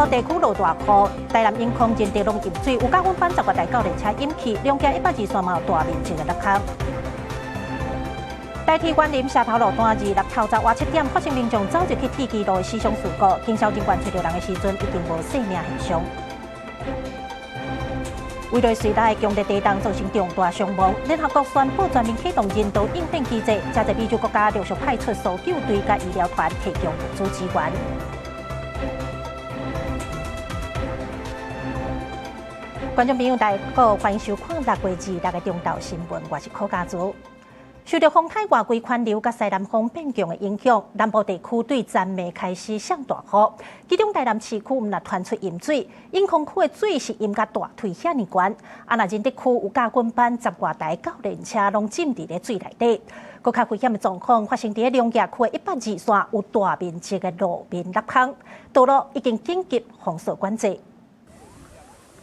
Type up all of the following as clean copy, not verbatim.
部地區落大雨，台南永康仁德攏淹水，有教訓班十外台教練車淹去，龍行102線嘛有大面積的落空。台鐵員林社頭路段二六透早倚7點發生民眾走入去鐵支路的死傷事故，警消人員揣著人的時陣已經無生命現象。委內瑞拉的強烈地動造成重大傷亡，聯合國宣布全面啟動人道應變機制，誠濟美洲國家陸續派出搜救隊佮醫療團提供物資支援。觀眾朋友，大家好，歡迎收看6月26的中晝新聞，我是柯家祖。受著風颱外圍環流佮西南風變強的影響，南部地區對昨暝開始下大雨。其中台南市區毋但傳出淹水，永康區的水是淹甲大腿遐爾懸。啊，若仁德區有教訓班十外台教練車攏浸佇咧水內底。閣較危險的狀況發生佇咧龍徛區的102線，有大面積的路面凹空，道路已經緊急封鎖管制。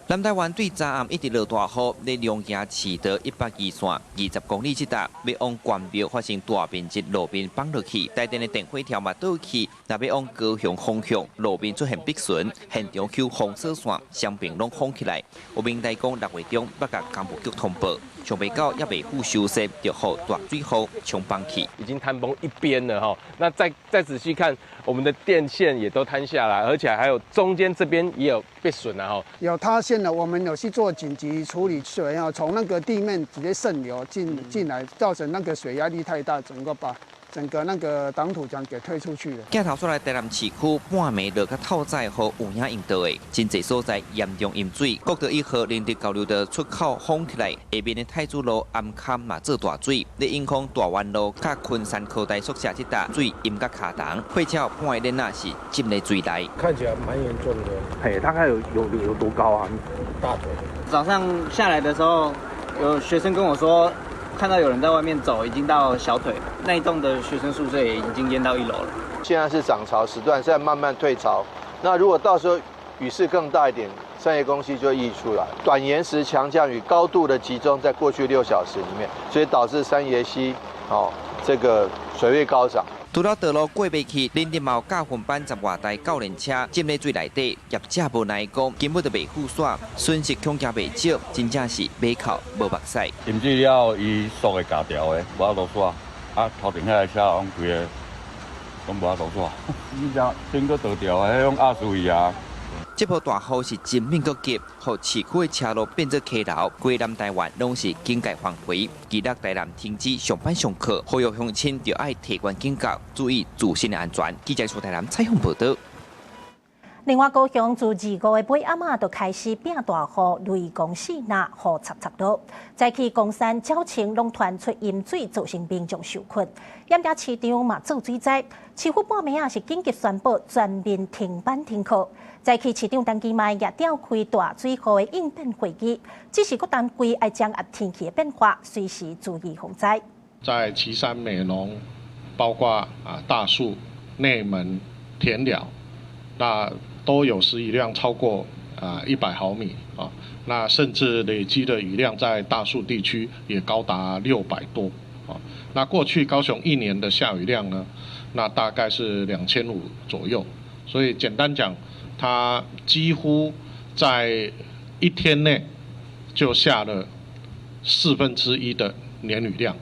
南台灣對昨暗一直落大雨，咧龍行市道102線20公里這搭，欲往關廟發生大面積路面崩落去，台電的電火條嘛倒去，若欲往高雄方向路面出現逼損，現場 Q 封鎖線雙邊攏封起來。有民代講6月中欲共工務局通報，尚未到猶未付修繕，就予大水雨沖崩去，已經坍崩一邊了哈。那再仔細看，我們的電線也都坍下來，而且還有中間這邊也有被損了哈。有塌陷了，我們有去做緊急處理，水啊從那個地面直接滲流進來，造成那個水壓力太大，整個把整個那個擋土牆給推出去了。鏡頭煞來台南市區半暝落較透早的雨有影用到的，真濟所在嚴重淹水。國道1號仁德交流道出口封起來，下面的太子路暗崁嘛做大水。咧永康大灣路佮昆山科大宿舍這搭水淹甲跤筒，火車半个鏈仔是浸咧水內。看起來蠻嚴重的。嘿，大概有多高啊？大腿。早上下來的時候，有學生跟我說，看到有人在外面走，已經到小腿。那一棟的學生宿舍也已經淹到1樓了。現在是漲潮時段，現在慢慢退潮。那如果到時候雨勢更大一點，三峽公溪就會溢出來。短延時強降雨高度的集中在過去6小時裡面，所以導致三峽溪哦這個水位高漲。除了道路過袂去，林德茂教訓班十外台教練車浸咧水內底，業者無奈講根本就袂付煞，損失恐驚袂少，真正是馬哭無目屎。淹水了後，伊速會加掉的，無法度煞。啊，頭前遐个車攏規个攏無法度煞。你只頂個倒掉的，彼種壓死伊啊！這波大雨是真猛閣急，予市區的車路變做溪流，規南台灣攏是警戒範圍。今日台南停止上班上課，呼籲鄉親著愛提懸警覺，注意自身的安全。記者蘇台南採訪報導。另外，高雄自25的尾暗仔就開始變大雨，雷公四若雨插插落。早起岡山、鳥清攏傳出淹水，造成民眾受困。鹽埕市場嘛做水災，市府半暝仔是緊急宣布全面停班停課。早起市長陳其邁也召開大水雨的應變會議，指示各單位愛掌握天氣的變化，隨時注意防災。在旗山、美濃，包括啊大樹、內門、田寮，那都有時雨量超過啊100毫米啊，那甚至累積的雨量在大樹地區也高達600多啊。那過去高雄一年的下雨量呢，那大概是2500左右，所以簡單講，它幾乎在一天內就下了1/4的年雨量。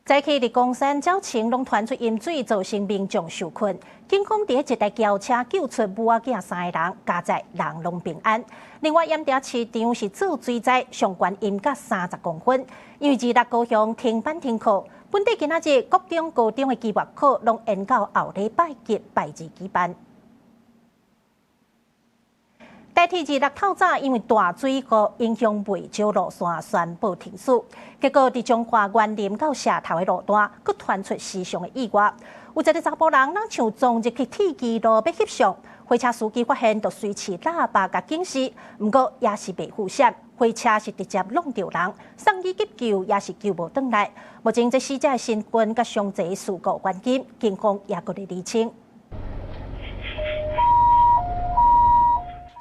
早起佇岡山、鳥清攏傳出淹水，造成民眾受困。警方佇一台轎車救出母仔囝三個人，佳哉人攏平安。另外，鹽埕市場是做水災，上懸淹甲30公分。因為二六高雄停班停課，本地今仔日國中、高中的期末考攏延到後禮拜一拜二舉辦。台鐵二六透早因為大水雨影響袂少路線宣布停駛，結果佇彰化員林到社頭的路段，閣傳出死傷的意外。有一个查埔人，若像撞入去鐵支路欲翕相，火車司機發現就隨持喇叭共警示，毋過也是袂赴閃，火車是直接挵著人，送醫急救也是救無轉來。目前這死者的身份佮傷者事故原因，警方也閣咧厘清。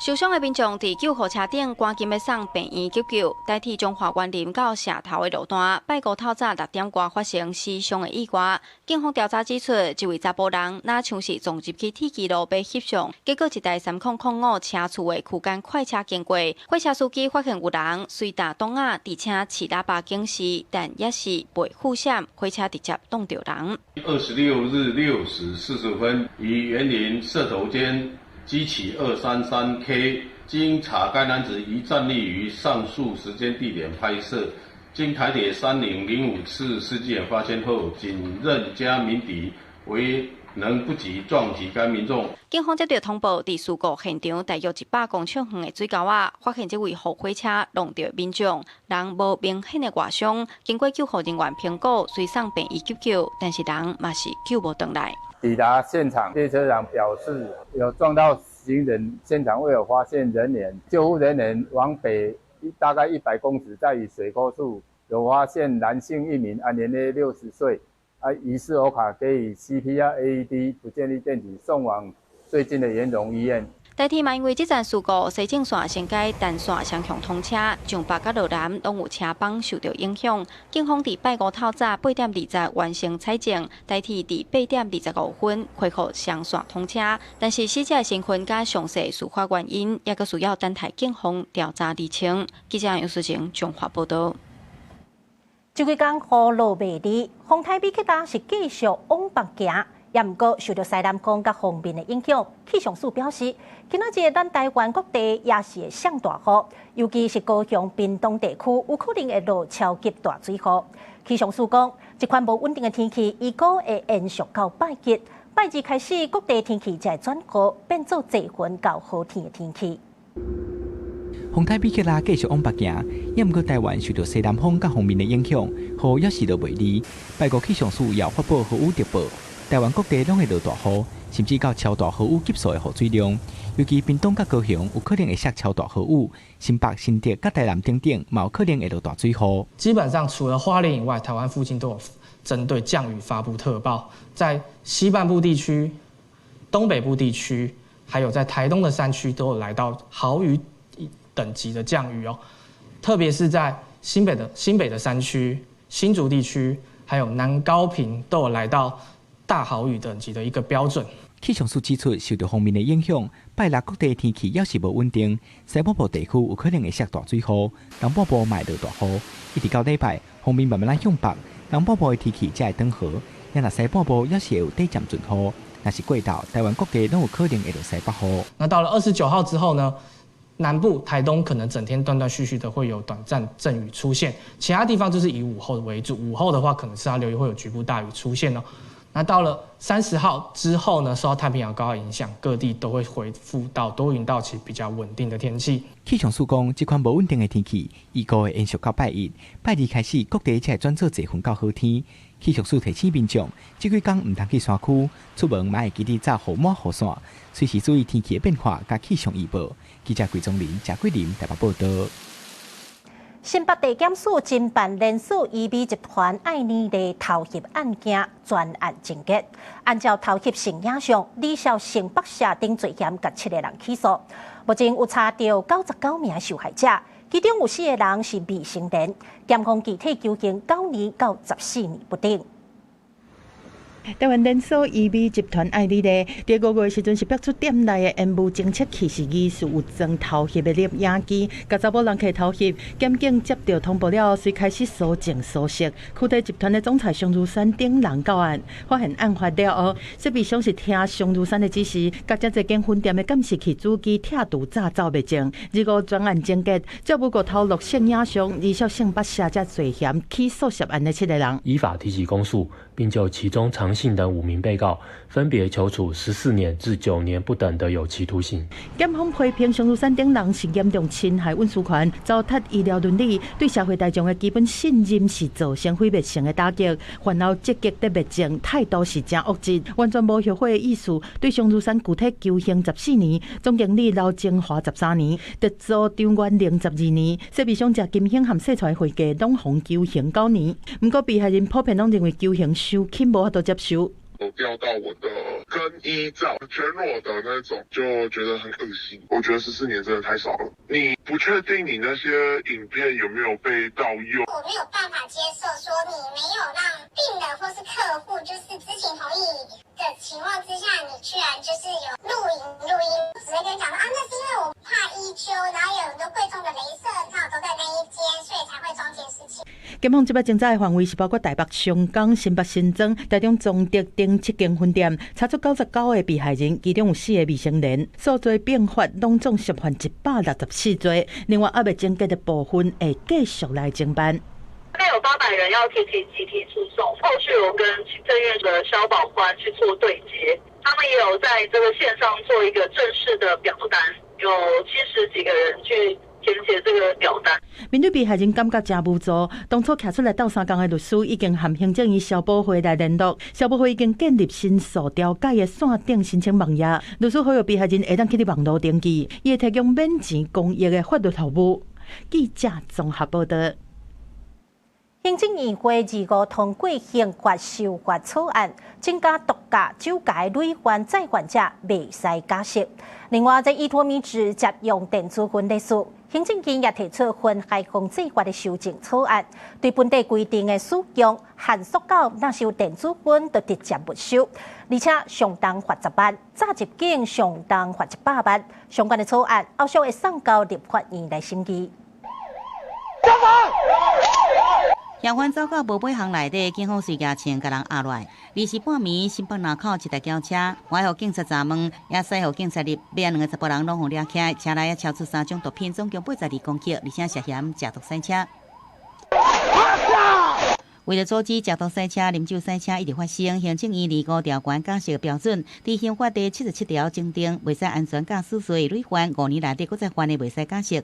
受傷的民眾佇救護車頂趕緊欲送病院急救。台鐵彰化員林到社頭的路段，拜五透早6點外發生死傷的意外。警方調查指出，一位查埔人若像是撞入去鐵支路欲翕相，結果一台3005車次的區間快車經過，貨車司機發現有人隨踏擋仔，而且揤喇叭警示，但也是袂付閃，火車直接擋著人。26日6時40分，於員林社頭間機起233K，經查該男子疑站立於上述時間地點拍攝，經台鐵3005次司機員發現後，僅認加鳴笛為能不及撞擊該民眾。警方接到通報，佇事故現場大約100公尺遠的水溝仔，發現這位予火車挵著民眾，人無明顯的外傷，經過救護人員評估，隨送病院急救，但是人嘛是救無轉來。抵達現場，列車長表示有撞到行人，現場未有發現人員，救護人員往北大概100公尺，在於水溝處有發現男性一名，啊，年約60歲，啊，疑似歐卡給予 CPR AED，不建議電擊，送往最近的員榮醫院。台鐵嘛因為這樁事故，西正線先改單線雙向通車，上北佮落南攏有車班受著影響。警方佇拜五透早8點20完成採證，台鐵佇8點25分恢復雙線通車，但是死者的身份佮詳細事發原因，猶閣需要等待警方調查釐清。記者楊淑晴彰化報導。這幾工雨落袂離，風颱米克拉是繼續往北行。也毋過受著西南風佮鋒面的影響，氣象署表示，今仔日咱台灣各地也是會上大雨，尤其是高雄、屏東地區有可能會落超級大水雨。氣象署講，這款無穩定的天氣，預估會延續到拜一，拜二開始各地天氣才會轉好，變做濟雲到好天的天氣。風颱米克拉繼續往北行，也毋過台灣受著西南風佮鋒面的影響，雨猶是落袂離。拜五氣象署也發布豪雨特報。台灣各地攏會落大雨，甚至到超大豪雨級數的雨水量。尤其屏東佮高雄有可能會下超大豪雨，新北、新竹佮台南等等，嘛有可能會落大水雨。基本上除了花蓮以外，台灣附近都有針對降雨發布特報，在西半部地區、東北部地區，還有在台東的山區，都有來到豪雨等級的降雨哦。特別是在新北的山區、新竹地區，還有南高屏，都有來到大豪雨等級的一個標準。氣象署指出，受著鋒面的影響，拜六各地天氣猶是無穩定，西半部地區有可能會下大水雨，東半部嘛會落大雨。一直到禮拜，鋒面慢慢仔向北，東半部的天氣才會轉好。若西半部猶是會有短暫陣雨，若是過晝，台灣各地攏有可能會落西北雨。那到了29號之後呢？南部台東可能整天斷斷續續的會有短暫陣雨出現，其他地方就是以午後為主。午後的話，可能是要留意會有局部大雨出現哦。那到了30號之後呢，受到太平洋高壓影響，各地都會恢復到多雲到晴比較穩定的天氣。氣象署講，這款無穩定的天氣，預估會延續到拜一、拜二開始，各地才會轉做濟雲到好天。氣象署提醒民眾，這幾工毋通去山區，出門嘛會記得紮雨帽、雨傘，隨時注意天氣的變化佮氣象預報。記者桂宗林、賈桂林台北報導。新北地檢署偵辦連鎖醫美集團愛妮麗偷翕案件，全案終結。按照偷翕性影像，李少性剝削等罪嫌，共七个人起訴。目前有查著99名受害者，其中有四个人是未成年，檢方具體求刑9年到14年不等。台灣連鎖醫美集團愛妮麗，佇5月時陣是爆出店內的煙霧偵測器是疑似有裝偷翕的錄影機，共查某人客偷翕，檢警接著通報了後，隨開始搜證搜索。區體集團的總裁商如山等人到案，發現案發了後，設備商是聽商如山的指示，共遮濟間分店的監視器主機拆除炸走賣證。二五專案終結，教務局偷錄性影像，疑涉性剝削這罪嫌起訴涉案的七個人，依法提起公訴，並就其中常姓等5名被告，分別求處14年至9年不等的有期徒刑。檢方批評商如山等人是嚴重侵害隱私權、糟蹋醫療倫理，對社會大眾的基本信任是造成毀滅性的打擊。犯後積極的滅證態度是誠惡質，完全無後悔的意思。對商如山具體求刑14年，總經理劉精華13年，特助張元玲12年，設備商謝金興和洗出會計攏予求刑9年。毋過被害人普遍攏認為求刑傷輕，無法度接受。我調到我的更衣照，全裸的那種，就覺得很噁心。我覺得14年真的太少了。你不確定你那些影片有沒有被盜用。我沒有辦法接受說你沒有讓病人或是客戶就是知情同意的情況之下，你居然就是有錄影錄音，只會跟你講說啊，那是因為我怕醫糾，然後有很多貴重的雷射套都在那一間，所以才會裝監視器。檢方這擺偵查的範圍是包括台北、松江、新北、新莊、台中彰德等七間分店，查出99個被害人，其中有4個未成年，數罪併罰，攏總涉犯164罪。另外，猶未偵結的部分會繼續來偵辦。大概有800人要提起集體訴訟，後續有跟行政院的消保官去做對接，他們也有在這個線上做一個正式的表單，有70幾個人去填寫這個表單。面對被害人感覺誠無助，當初徛出來鬥相共的律師已經和行政院消保會來聯絡，消保會已經建立申訴調解的線頂申請網頁，律師呼籲被害人會當去佇網路登記，伊會提供免錢公益的法律服務。記者綜合報道。行政院會25通過刑法修法草案，增加毒駕、酒駕累犯再犯者袂使假釋。另外，在依托咪酯接用電子薰的事，行政院也提出薰害防制法的修正草案，對本地規定的使用限縮到若是有電子薰，就直接沒收，而且上重罰10萬，早入境上重罰100萬。相關的草案後續會送交立法院來審議。嫌犯走到無尾巷內底，警方隨舉槍共人壓落來。20半暝，新北林口一台轎車，予警察查問，也駛予警察入，尾仔兩個查埔人攏予掠起來，車內也搜出三種毒品，總共82公克，而且涉嫌食毒賽車。為了阻止食毒賽車、啉酒賽車一直發生，行政院25調懸假釋標準，佇刑法第77條增訂，袂使安全駕駛罪累犯5年內底閣再犯的袂使假釋。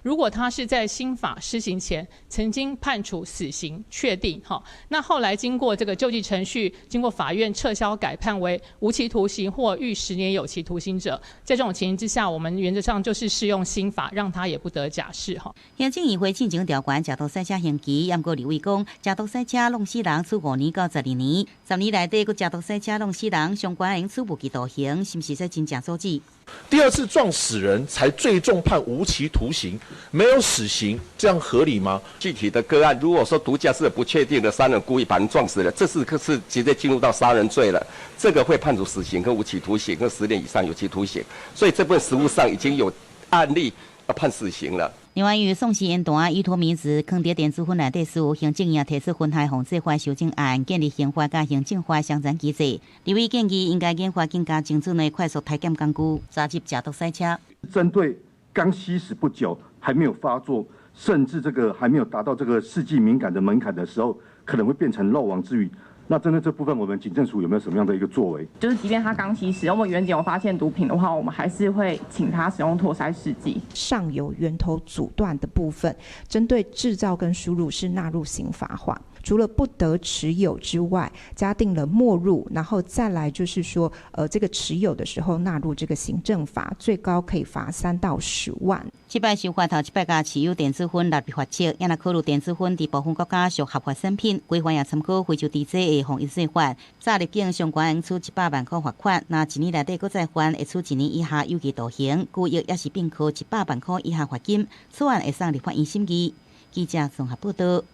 如果他是在新法施行前曾經判處死刑確定，哈，那後來經過這個救濟程序，經過法院撤銷改判為無期徒刑或逾10年有期徒刑者，在這種情形之下，我們原則上就是適用新法，讓他也不得假釋，哈。行政院會進前調懸食毒賽車刑期，毋過立委講，食毒賽車弄死人處5年到12年，10年內底閣食毒賽車弄死人，上懸會處無期徒刑，是毋是說真正阻止？第二次撞死人才最重判無期徒刑，沒有死刑，這樣合理嗎？具體的個案，如果說毒駕是不確定的，殺人故意把人撞死了，這是可是直接進入到殺人罪了，這個會判處死刑跟無期徒刑跟10年以上有期徒刑，所以這部分實務上已經有案例要判死刑了。另外，由喪屍煙彈依托咪酯囥佇電子薰內底事，行政院提出薰害防制法修正案，建立刑法佮行政法相殘機制。立委建議應該研發更加精準的快速篩檢工具，查緝食毒賽車。針對剛吸食不久，還沒有發作，甚至這個還沒有達到這個試劑敏感的門檻的時候，可能會變成漏網之魚。那針對這部分，我們警政署有沒有什麼樣的一個作為？就是即便他剛吸食，我們原檢有發現毒品的話，我們還是會請他使用托篩試劑。上游源頭阻斷的部分，針對製造跟輸入是納入刑罰化，除了不得持有之外，加定了沒入，然後再來就是說，這個持有的時候納入這個行政罰，最高可以罰3到10萬。這擺修法頭一擺共持有電子薰納入罰則，也若考慮電子薰佇部分國家屬合法產品，規範也參考非洲 DJ 的防疫稅法。早入境上懸會處100萬塊罰款，若一年內底閣再犯，會處一年以下有期徒刑，拘役抑是併科100萬塊以下罰金。草案會送立法院審議。記者綜合報道。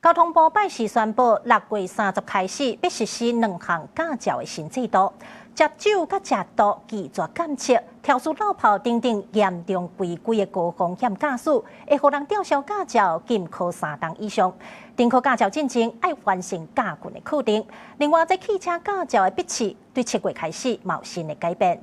交通部拜四宣布，6月30開始，欲實施兩項駕照的新制度，食酒佮食毒拒絕檢測、肇事落跑等等嚴重違規的高風險駕駛，會予人吊銷駕照，禁考3冬以上。重考駕照進前愛完成駕訓的課程。另外，這汽車駕照的筆試，對7月開始嘛有新的改變。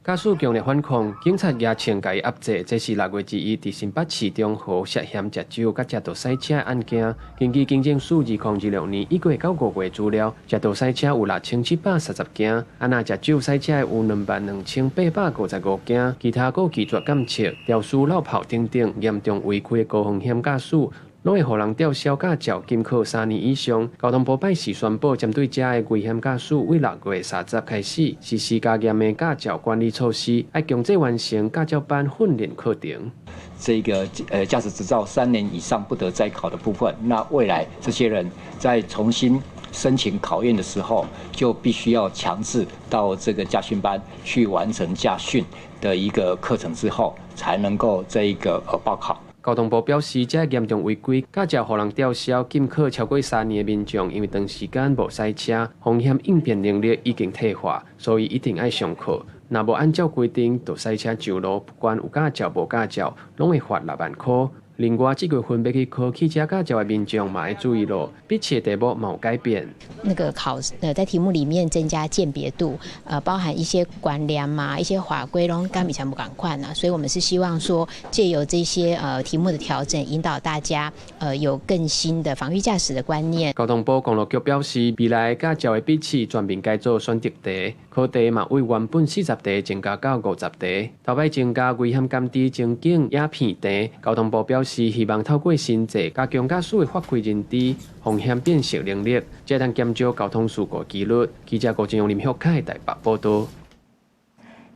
駕駛強力反抗，警察舉槍共伊壓制。這是6月21佇新北市中和涉嫌食酒佮食毒賽車的案件。根據警政署2026年1月到5月資料，食毒賽車有6730件，啊若食酒賽車的有22,855件，其他閣拒絕檢測、肇事落跑等等嚴重違規的高風險駕駛，攏會予人吊銷駕照，禁考3年以上。交通部拜四宣布，針對這的危險駕駛，對6月30開始實施加嚴的駕照管理措施，愛強制完成駕照班訓練課程。這個駕駛執照3年以上不得再考的部分，那未來這些人再重新申請考驗的時候，就必須要強制到這個駕訓班去完成駕訓的一個課程之後，才能夠這一個報考。交通部表示，這嚴重違規，駕照予人吊銷、禁考超過3年的民眾，因為長時間無駛車，風險應變能力已經退化，所以一定愛上課。若無按照規定，就駛車上路，不管有駕照無駕照，攏會罰6萬箍。另外，這月份欲去考汽車駕照的民眾嘛愛注意囉，筆試題目嘛有改變。那個考在題目裡面增加鑑別度，包含一些觀念嘛，一些法規攏佮以前無仝款啊，所以我們是希望說，借由這些題目的調整，引導大家有更新的防禦駕駛的觀念。交通部公路局表示，未來駕照的筆試全面改做選擇題，考題嘛為原本40題增加到50題，頭擺增加危險感知情景影片題。交通部表示，希望透過新制加強駕駛的法規認知、風險辨識能力，才能減少交通事故機率。記者郭正勇、林旭凱台北報道。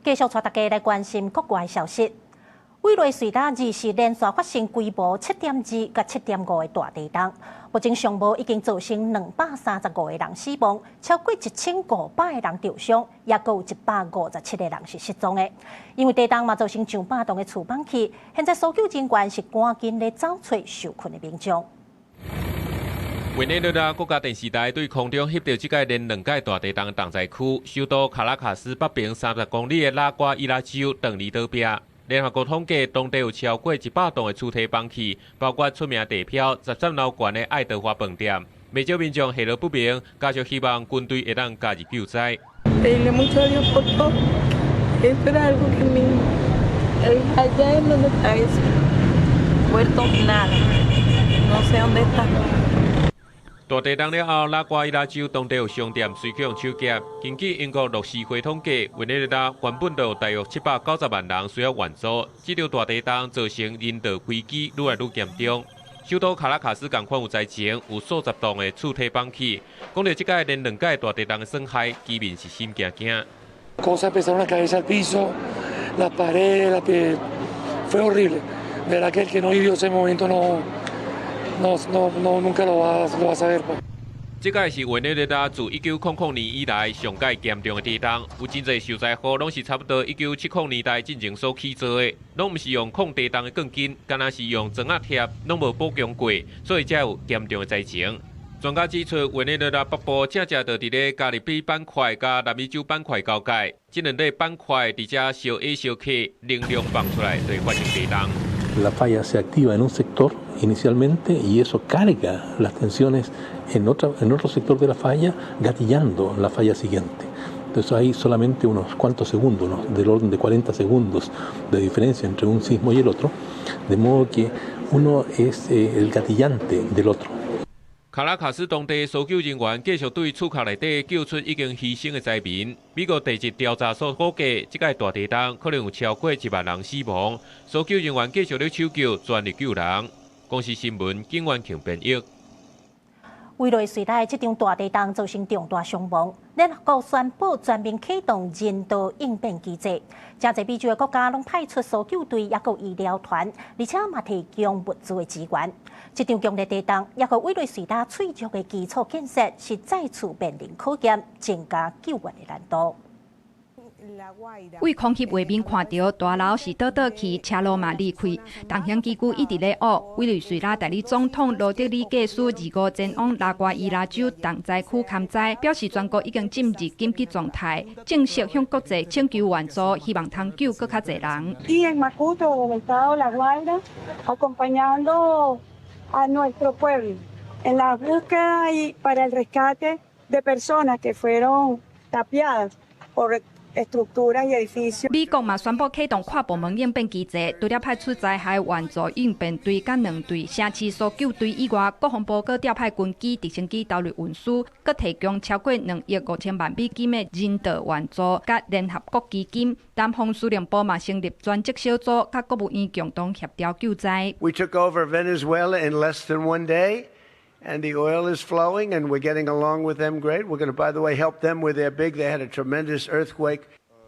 繼續帶大家來關心國外消息。委內瑞拉20日連續發生規模7.2佮7.5的大地動，目前上無已經造成235個人死亡，超過1500個人受傷，也閣有157個人是失蹤的。因為地動嘛造成上百棟的厝崩去，現在搜救人員是趕緊咧走揣受困的民眾。委內瑞拉國家電視台對空中翕著這擺連兩擺大地動的重災區，首都卡拉卡斯北爿30公里的拉瓜伊拉州頓離島壁。聯合國統計，當地有超過100棟的厝體崩去，包括出名地標13樓懸的愛德華飯店。袂少民眾下落不明，家屬希望軍隊會當加入救災。 Pedirle mucho a Dios por todo. Eso era algo que me... Allá en donde está eso. Muerto nada. No sé dónde está. 大地動了後，拉瓜伊拉州當地有商店隨去予手夾。根據英國樂施會統計，委內瑞拉原本就有大約790萬人需要援助，這場大地動造成人道危機愈來愈嚴重。首都卡拉卡斯仝款有災情，有數十棟的厝體崩去。講著這擺連兩擺大地動的損害，居民是心驚驚。 Cosas empezaron a caerse al piso, las paredes, la piel, fue horrible. De verdad que el que no vivió ese momento no, no, no, no nunca lo va a saber. 這擺是委內瑞拉自1900年以來上蓋嚴重的地動，有真濟受災戶攏是差不多1970年代進前所起造的，攏毋是用抗地動的鋼筋，敢若是用磚仔貼，攏無補強過，所以才有嚴重的災情。專家指出，委內瑞拉北部正正就佇咧加勒比板塊佮南美洲板塊交界，這兩個板塊佇遮相挨相磕，能量放出來就會發生地動。 La falla se activa en un sector inicialmente y eso carga las tensiones en otro sector de la falla, gatillando la falla siguiente. Entonces hay solamente unos cuantos segundos, unos del orden de 40 segundos de diferencia entre un sismo y el otro, de modo que uno es el gatillante del otro. 卡拉卡斯當地搜救人員繼續對厝殼內底救出已經犧牲的災民。美國地質調查所估計，這擺大地動可能有超過1萬人死亡。搜救人員繼續咧搜救，全力救人。公視新聞，景元慶編譯。委內瑞拉這場大地動造成重大傷亡，聯合國宣布全面啟動人道應變機制，誠濟美洲的國家攏派出搜救隊，抑閣醫療團，而且嘛提供物資的支援。這場強烈地動，抑閣委內瑞拉脆弱的基礎建設，是再次面臨考驗，增加救援的難度。對空翕畫面看著大樓是倒倒去，車路嘛裂開，重型機具一直咧挖。委內瑞拉代理總統羅德里格斯25前往拉瓜伊拉州重災區勘災，表示全國已經進入緊急狀態，正式向國際請求援助，希望通救閣較濟人。 Y en Macuto, del estado La Guaira, acompañando a nuestro pueblo en la búsqueda y para el rescate de personas que fueron tapiadas por estructuras y edificios。美國嘛宣布啟動跨部門應變機制，除了派出災害援助應變隊佮兩隊城市搜救隊以外，國防部閣調派軍機、直升機投入運輸，閣提供超過2億5千萬美金的人道援助，佮聯合國基金。南方司令部嘛成立專責小組，佮國務院共同協調救災。 We took over Venezuela in less than one day. And the oil is flowing, and we're getting along with them great. We're going to, by the way, help them with their big. They had a tremendous earthquake.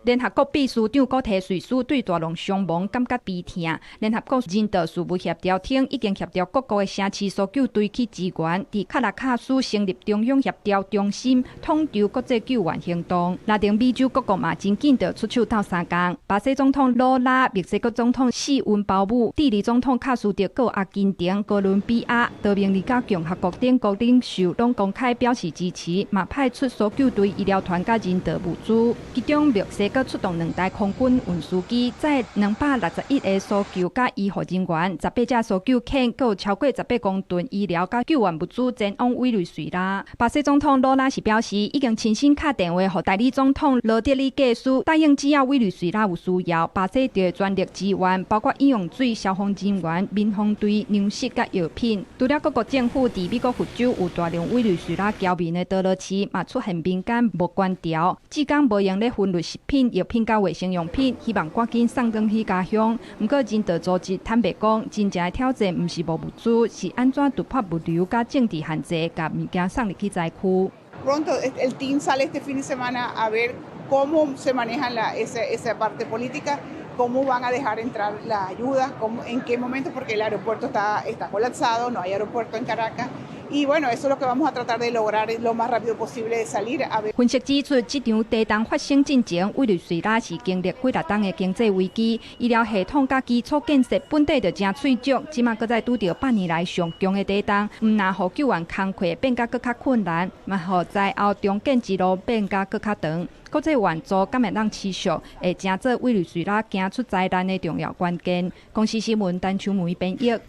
聯合國秘書長古特瑞斯對大量傷亡感覺悲痛。聯合國人道事務協調廳已經協調各國的城市搜救隊去支援，佇卡拉卡斯成立中央協調中心，統籌國際救援行動。拉丁美洲各國嘛真緊就出手鬥相共。巴西總統魯拉、墨西哥總統謝恩鮑姆、智利總統卡斯特、閣阿根廷、哥倫比亞、多明尼加共和國等國領袖攏公開表示支持，嘛派出搜救隊、醫療團佮人道物資。其中墨西哥出動兩台空軍運輸機，載261個搜救佮醫護人員、18隻搜救犬，閣有超過18公噸醫療佮救援物資前往委內瑞拉。巴西總統魯拉是表示，已經親身敲電話予代理總統羅德里格斯，答應只要委內瑞拉有需要，巴西就會全力支援，包括飲用水、消防人員、民防隊、糧食佮藥品。除了各國政府，佇美國佛州有大量委內瑞拉僑民的多羅市，嘛出現民間募捐潮，至今無閒咧分類食品、藥品佮衛生用品，希望趕緊送轉去家鄉。毋過人道組織坦白講，真正的挑戰毋是無物資，是按怎突破物流佮政治限制，共物件送入去災區。 Pronto el team sale este fin de semana a ver cómo se maneja esa parte política, cómo van a dejar entrar la ayuda, cómo, en qué momento, porque el aeropuerto está colapsado, no hay aeropuerto en Caracas. Y bueno, eso es lo que vamos a tratar de lograr lo más rápido posible, de salir a ver. 分析指出，這場地動發生進前，委內瑞拉是經歷幾若冬的經濟危機，醫療系統佮基礎建設本底就誠脆弱，這馬閣再拄著100年來上強的地動，毋但予救援工課變甲閣較困難，嘛予災後重建之路變甲閣較長。國際援助敢會當持續，會成做委內瑞拉行出災難的重要關鍵。公視新聞陳秋梅編譯。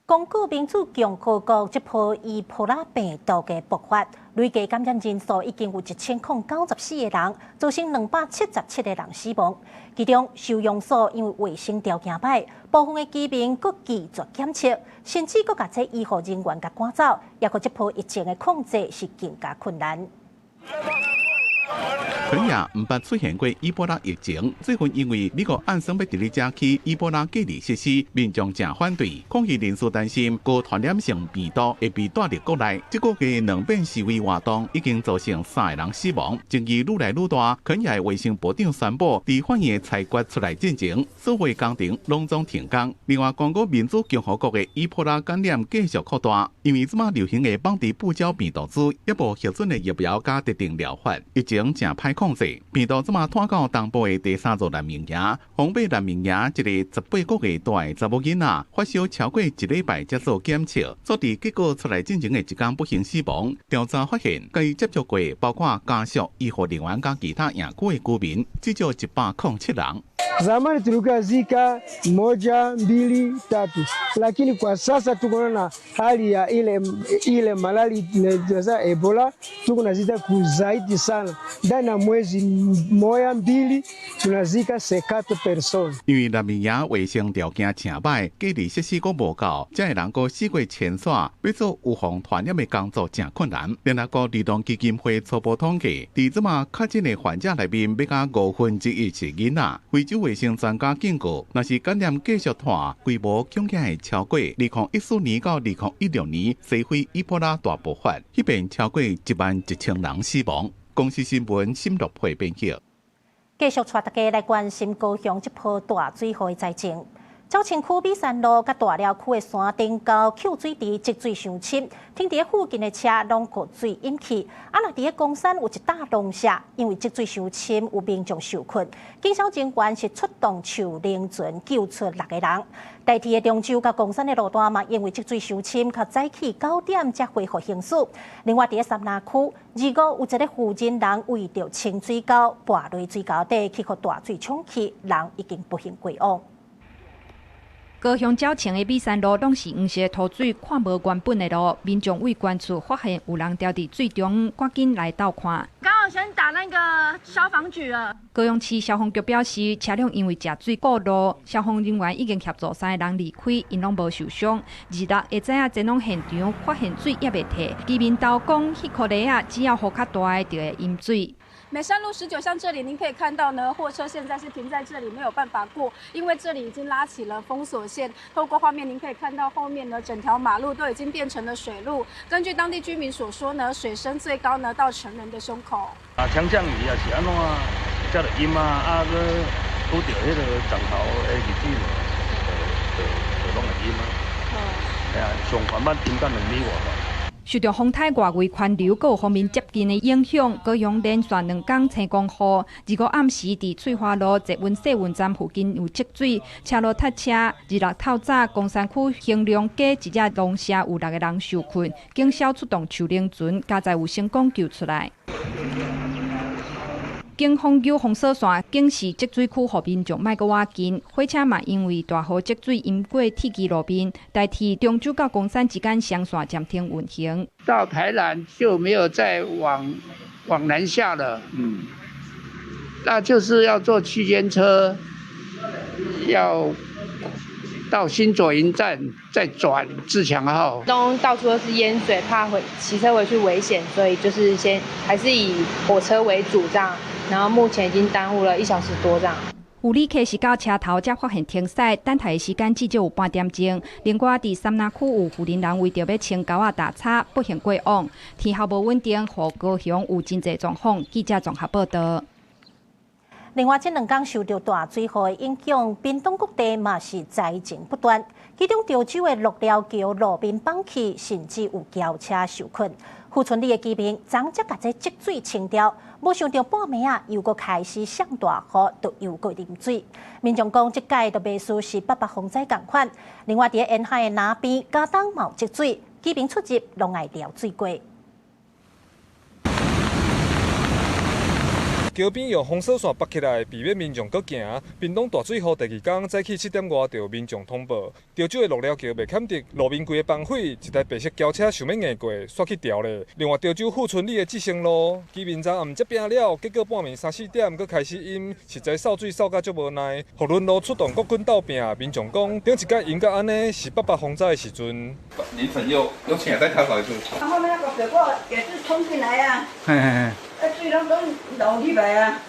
剛果民主共和國這波伊波拉病毒的爆發，累計感染人數已經有1094個人，造成277個人死亡。其中收容所因為衛生條件歹，部分的居民閣拒絕檢測，甚至閣共這醫護人員共趕走，也予這波疫情的控制是更加困難。肯亞毋捌出現過伊波拉疫情，最近因為美國按算欲佇咧遮起伊波拉隔離設施，民眾誠反對，抗議人士擔心高傳染性病毒會被帶入國內。這個月兩遍示威活動已經造成三個人死亡，爭議愈來愈大。肯亞的衛生部長宣布，佇法院的裁決出來進前，所有工程攏總停工。另外，剛果民主共和國的伊波拉感染繼續擴大，因為這馬流行的邦迪布焦病毒株，猶無核准的疫苗佮特定療法，疫情誠歹控制。病毒這馬拖到東部的第三座難民營，豐貝難民營一个18個月大的查某囡仔，發燒超過一禮拜才做檢測，做佇結果出來進前的一工不幸死亡。調查發現，佮伊接觸過包括家屬、醫護人員佮其他營區的居民，至少107人。 Zamani tulikuwa zika moja, mbili, tatu, lakini kwa sasa tuko na hali ya ile ile malali inaitwa Ebola, tuko nazika kuzaidi sana. Ndani ya mwezi moya mbili tunazika 50 personnes。因為難民營衛生條件誠歹，隔離設施閣無夠，遮的人閣四處遷徙，欲做預防傳染的工作誠困難。聯合國兒童基金會初步統計，佇這馬確診的患者內面，欲加1/5是囡仔。非洲衛生專家警告，若是感染繼續拖，規模恐驚會超過2014年到2016年西非伊波拉大爆發，彼遍超過11,000人死亡。公視新聞沈樂佩編譯。繼續帶大家來關心高雄這波大水雨的災情。鳥飼區美山路佮大寮區的山頂溝抾水池積水傷深，停佇附近的車攏予水淹去。啊，若佇咧岡山有一搭農舍，因為積水傷深，有民眾受困。警消人員是出動樹靈船救出六個人。台鐵的中洲佮岡山的路段嘛，因為積水傷深，較早起9點才恢復行駛。另外，佇咧杉林區，25有一個婦人人為著清水溝，跋落水溝底去予大水沖去，人已經不幸歸往。高雄鳥飼的美山路攏是黃色塗水，看無原本的路。民眾對懸處發現有人牢佇水中，趕緊來鬥看。剛好先打那個消防局了。高雄市消防局表示，車輛因為積水過路，消防人員已經協助三個人離開，𪜶攏無受傷。26下早仔前往現場，發現水猶未退，居民都講，彼箍犁仔只要雨較大，就會淹水。美山路19巷這裡，您可以看到呢，貨車現在是停在這裡，沒有辦法過，因為這裡已經拉起了封鎖線。透過畫面，您可以看到後面呢，整條馬路都已經變成了水路。根據當地居民所說呢，水深最高呢到成人的胸口。啊，強降雨啊，是按怎？才就淹啊，啊，閣拄著彼个涨潮的日子，就攏會淹啊。嘿啊，上懸捌淹到2米外吧。受著風颱外圍環流閣有鋒面接近的影響，高雄連續兩工青光雨。25暗時佇翠華路捷運世運站附近有積水，車路塞車。26透早，岡山區興隆街一隻農舍有六個人受困，警消出動樹奶船，佳哉有成功救出來。警方有封鎖線，警示積水區予民眾莫閣倚近。火車嘛因為大雨積水淹過鐵枝路面，台鐵中洲到岡山之間雙線暫停運行。到台南就沒有再往南下了，那就是要坐區間車，要到新左營站再轉自強號。東到處都是淹水，怕回騎車回去危險，所以就是先還是以火車為主這樣。然後目前已經耽誤了1小時多這樣。有旅客是到車頭才發現停駛，等待的時間至少有半點鐘。另外，佇杉林區有婦人人為著欲清溝仔打叉，不幸過往。天候無穩定，予高雄有真濟狀況。記者綜合報導。另外，這兩工受著大水雨的影響，屏東各地嘛是災情不斷。其中，潮州的鹿寮橋路面崩去，甚至有轎車受困。富春里的居民昨才共這積水清掉，無想著半暝仔又閣開始上大雨，就又閣淋水。民眾講，這擺就袂輸是八八風災仝款。另外，佇沿海的南邊、佳冬嘛有積水，居民出入攏愛撩水過。橋邊用封鎖線縛起來，避免民眾閣行。屏東大水雨第二工早起7點外，就有民眾通報，潮州的鹿寮橋袂堪得，路面規个崩毀，一台白色轎車想欲硬過，煞去掉咧。另外，潮州富春里的志成路，居民昨暗接拚了，結果半暝3、4點閣開始淹，實在掃水掃甲足無奈。福倫路出動國軍鬥拚，民眾講，頂一擺淹甲按呢是八八風災的時陣。你粉又請再打掃一次。後面那個水過也是衝進來啊。嘿嘿嘿。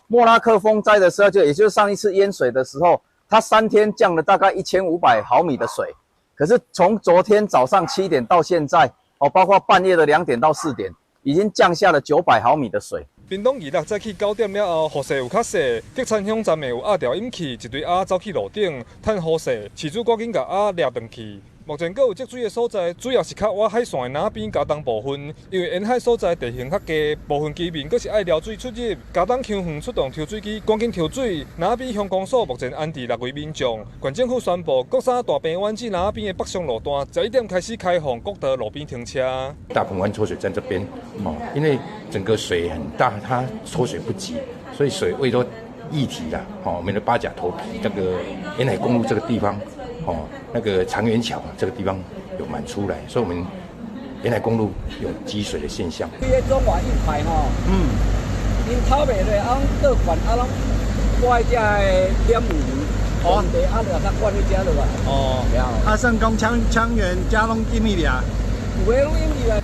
莫拉克風災的時候，就也就是上一次淹水的時候，它3天降了大概1500毫米的水。可是從昨天早上7點到現在，哦，包括半夜的2點到4點，已經降下了900毫米的水。屏東26早起9點了後，雨勢有較細，德田鄉站內有鴨條淹去，一堆鴨走去路頂，趁雨勢，飼主趕緊共鴨掠轉去。目前閣有積水的所在，主要是較倚海線的南邊佳冬部分，因為沿海所在地形較低，部分居民閣是愛撩水出入。佳冬鄉園出動抽水機，趕緊抽水。南邊鄉公所目前安置6位民眾。縣政府宣布，國三大平灣至南邊的北上路段，11點開始開放國道路邊停車。大鵬灣抽水站這邊，哦，因為整個水很大，它抽水不及，所以水位都液體啦。哦，我們的八甲頭皮那個沿海公路這個地方。哦，那個長遠橋這個地方有滿出來，所以我們沿海公路有積水的現象。規个中華一排吼，𪜶透袂落，啊，攏倒灌，啊，攏掛喺遮的點五，哦，地啊，就才灌去遮落來。哦，啊，算講昌原遮攏淹去倆。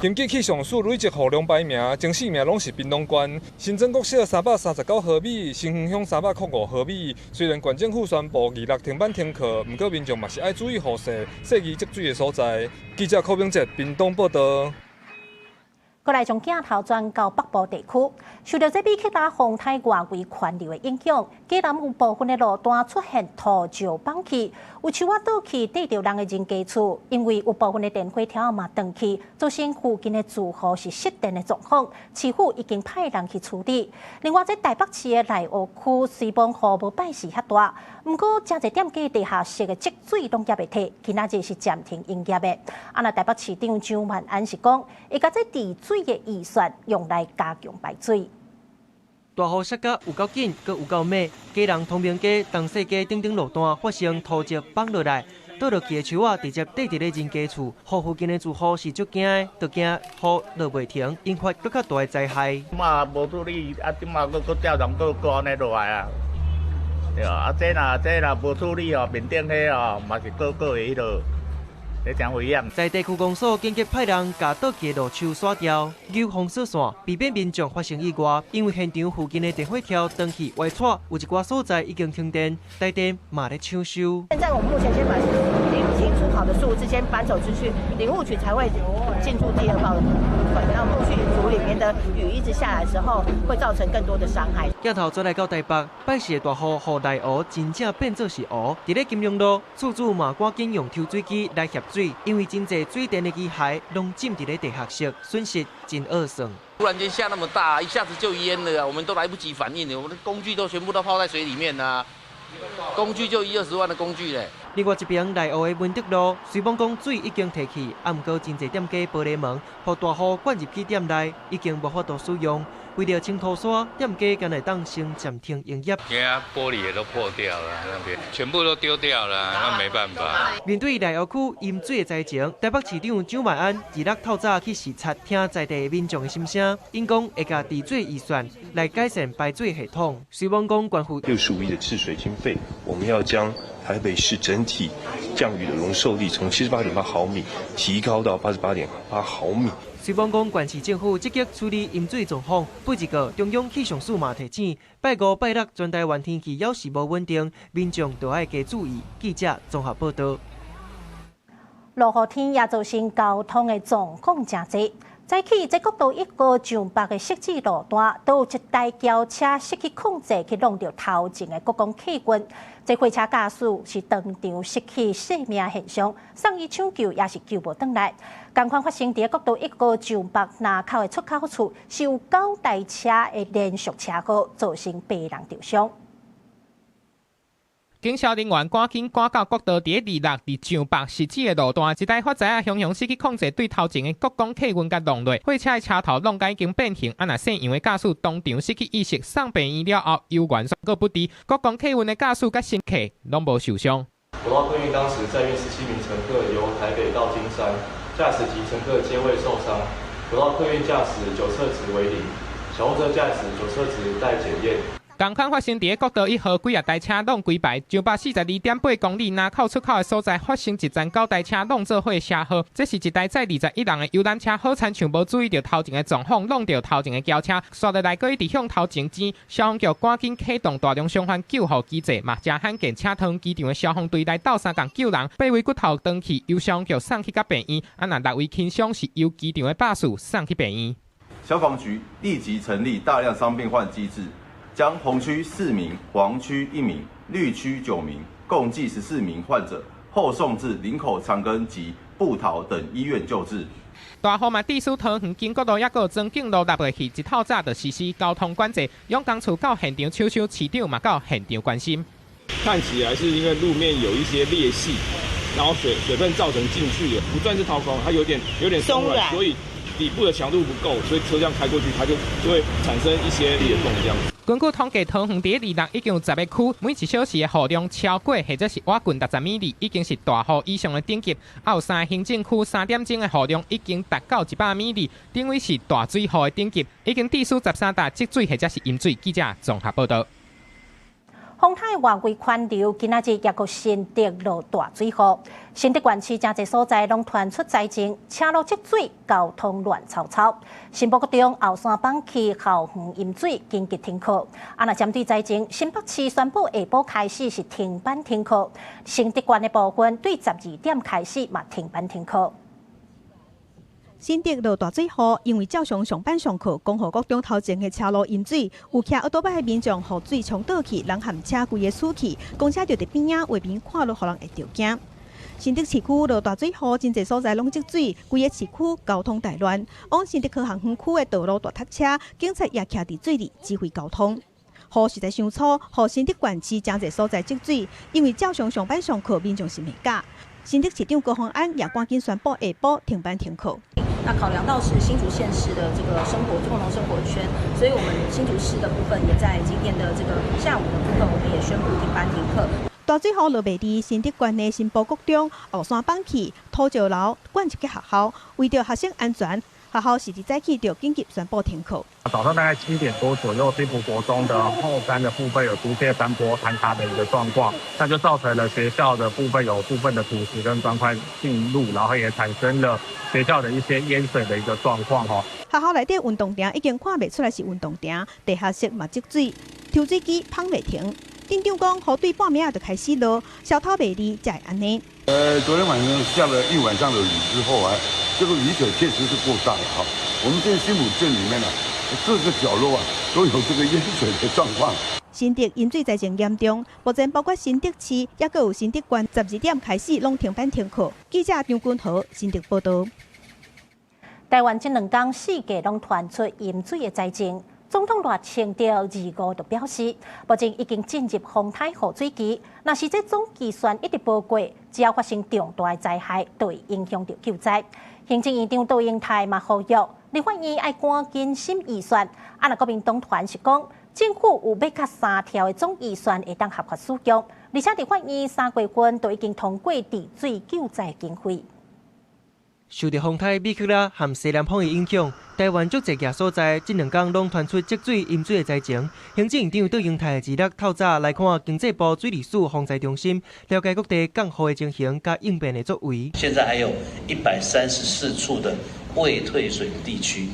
根據氣象署累積雨量排名，前4名攏是屏東縣，新莊國小339毫米，新園鄉305毫米。雖然縣政府宣布26停班停課，毋過民眾嘛是愛注意雨勢，細膩積水的所在。記者柯明哲屏東報導。過來將鏡頭轉到北部地區，受著這美克拉風颱外圍環流的影響，基南有部分的路段出現土石崩去，有樹仔倒去綴著人的人家厝，因為有部分的電火柱嘛斷去，造成附近的住戶是失電的狀況。市府已經派人去處理。另外，這台北市的內湖區雖然雨無拜四遐大，毋過誠濟店家地下室的積水攏猶袂退，今仔日是暫停營業的。啊，若台北市長蔣萬安是講，會共這治水的預算用來加強排水。大雨下甲有夠緊，閣有夠猛，基隆通明街、東勢街等等路段發生土石崩落來，倒落去的樹仔直接綴佇咧人家厝，予附近的住戶是足驚的，就驚雨落袂停，引發閣較大的災害。嘛無處理，啊，這馬閣閣照常閣閣按呢落來啊。對啊，這若無處理哦，面頂彼哦，嘛是閣閣會彼落。在地區公所緊急派人共倒去的路樹刷掉，扭封鎖線，避免民眾發生意外。因為現場附近的電火柱斷去歪掣，有一寡所在已經停電，台電嘛咧搶修。現在我們目前先把清除好的數字先搬走出去，林務局才會進駐第二報的部分。那後續府裡面的雨一直下來之後，會造成更多的傷害。鏡頭轉來到台北，拜四的大雨，予內湖真正變做是湖。佇咧金融路，厝主嘛趕緊用抽水機來協水，因為真濟水電的機械攏浸佇咧地下室，損失真惡算。突然間下那麼大，一下子就淹了，我們都來不及反應了，我們的工具都全部都泡在水裡面啦。工具就一二十萬的工具咧。另外一邊內湖的文德路，雖罔講水已經退去，啊，毋過真濟店家玻璃門，予大雨灌入去店內，已經無法度使用。為著清土沙，店家敢會當先暫停營業。因為玻璃也都破掉了，那邊全部都丟掉了，那沒辦法。面對內湖區淹水的災情，台北市長蔣萬安二六透早去視察，聽在地民眾的心聲，𪜶講會共治水預算來改善排水系統。雖罔講關乎65億的治水經費，我們要將台北市整體降雨的容受力從78.8毫米提高到88.8毫米。雖罔講縣市政府積極處理淹水狀況，不過中央氣象署嘛提醒，拜五、拜六全台灣天氣猶是無穩定，民眾都愛加注意。記者綜合報道。落雨天也造成交通的狀況誠濟。早起，這國道一號上北的汐止路段，都有一台轎車失去控制，去挵著頭前的國光客運。這貨車駕駛是當場失去生命現象，送醫搶救也是救無轉來。仝款發生佇國道一號上北林口的出口處，是有九台車的連續車禍，造成八人受傷。警消人員趕緊趕到國道佇咧26佇上北汐止的路段，一台發財仔雄雄失去控制，對頭前的國光客運共挵落，貨車的車頭挵甲已經變形，啊若姓楊的駕駛當場失去意識，送病院了後猶原宣告不治。國光客運的駕駛佮乘客攏無受傷。國道客運當時載運17名乘客由台北到金山，駕駛及乘客皆未受傷。國道客運駕駛酒測值為零，小貨車駕駛酒測值待檢驗。仝款發生佇咧國道一號幾仔台車挵規排，上北42.8公里林口出口的所在發生一層九台車挵做伙車禍。這是一台載21人的遊覽車，好親像無注意著頭前的狀況，挵著頭前的轎車，煞落來閣一直向頭前擠。消防局趕緊啟動大量傷患救護機制，嘛誠罕見，請桃園機場的消防隊來鬥相共救人，八位骨頭斷去，由消防局送去到病院，啊若6位輕傷是由機場的巴士送去病院。消防局立即成立大量傷病患機制。將紅區4名、黃區1名、綠區9名，共計14名患者後送至林口長庚及部桃等醫院救治。大雨嘛，致使桃園經國路抑閣莊敬路納落去，一透早就實施交通管制。勇工處到現場搶修，市長嘛到現場關心。看起來是因為路面有一些裂隙，然後水分造成進去的，不算是掏空，它有點鬆軟，所以底部的強度不夠，所以車這樣開過去，它就會產生一些裂縫這樣子。根據統計，桃園佇咧26已經有10個區，每一小時的雨量超過或者是倚近60米里，已經是大雨以上的等級。啊，有3個行政區3點鐘的雨量已經達到100米里，等於是大水雨的等級，已經致使13搭積水或者是淹水。記者綜合報導。風颱外圍環流，今仔日抑閣新竹落大水雨，新竹縣市誠濟所在攏傳出災情，車路積水，交通亂糟糟。新埔國中後山崩去校園淹水，緊急停課。啊，若針對災情，新北市宣布下晡開始是停班停課，新竹縣的部分對12點開始嘛停班停課。新竹落大水雨，因為照常上班上課，光復國中頭前的車路淹水，有騎歐多擺的民眾予水沖倒去，人含車規个死去，公車就佇邊仔畫面看落，予人會著驚。新竹市區落大水雨，真濟所在攏積水，規个市區交通大亂。往新竹科學園區的道路大塞車，警察也徛佇水裡指揮交通。雨實在傷粗，予新竹縣市誠濟所在積水，因為照常上班上課，民眾是袂假。新竹市長高虹安也趕緊宣布下晡停班停課。那考量到是新竹縣市的這個生活共同生活圈，所以我們新竹市的部分也在今天的這個下午的部分，我們也宣布停班停課。大水雨落袂離新竹縣的新埔國中、後山放去土石流灌入去學校，為著學生安全，學校是佇早起就緊急宣布停課。早上大概7點多左右，新埔國中的後山的部分有出現山坡坍塌的一個狀況，那就造成了學校的部分有部分的土石跟磚塊進入，然後也產生了學校的一些淹水的一個狀況。吼，學校內底運動場已經看袂出來是運動場，地下室嘛積水，抽水機泵袂停。鎮長講，雨對半暝仔就開始落，消透袂離才會按呢。昨天晚上下了一晚上的雨之後啊，這個雨水確實是過大了哈。我們這新埔鎮裡面呢，各個角落啊都有這個淹水的狀況。新竹淹水災情嚴重，目前包括新竹市，抑閣有新竹縣，12點開始攏停班停課。記者張君豪新竹報導。台灣這兩工四界攏傳出淹水的災情，總統賴清德25就表示，目前已經進入風颱雨水期，若是這總預算一直無過，只要發生重大的災害，就會影響著救災。行政院長杜英泰嘛呼籲立法院愛趕緊審預算。啊，若國民黨團是講，政府有欲較三條的總預算會當合法使用，而且立法院3月份都已經通過治水救災經費。受著風颱米克拉和西南風的影響，台灣足濟個所在，這兩工攏傳出積水、淹水的災情。行政院長杜英泰二六透早來看經濟部水利署防災中心，了解各地降雨的情形佮應變的作為。現在還有134處的未退水的地區。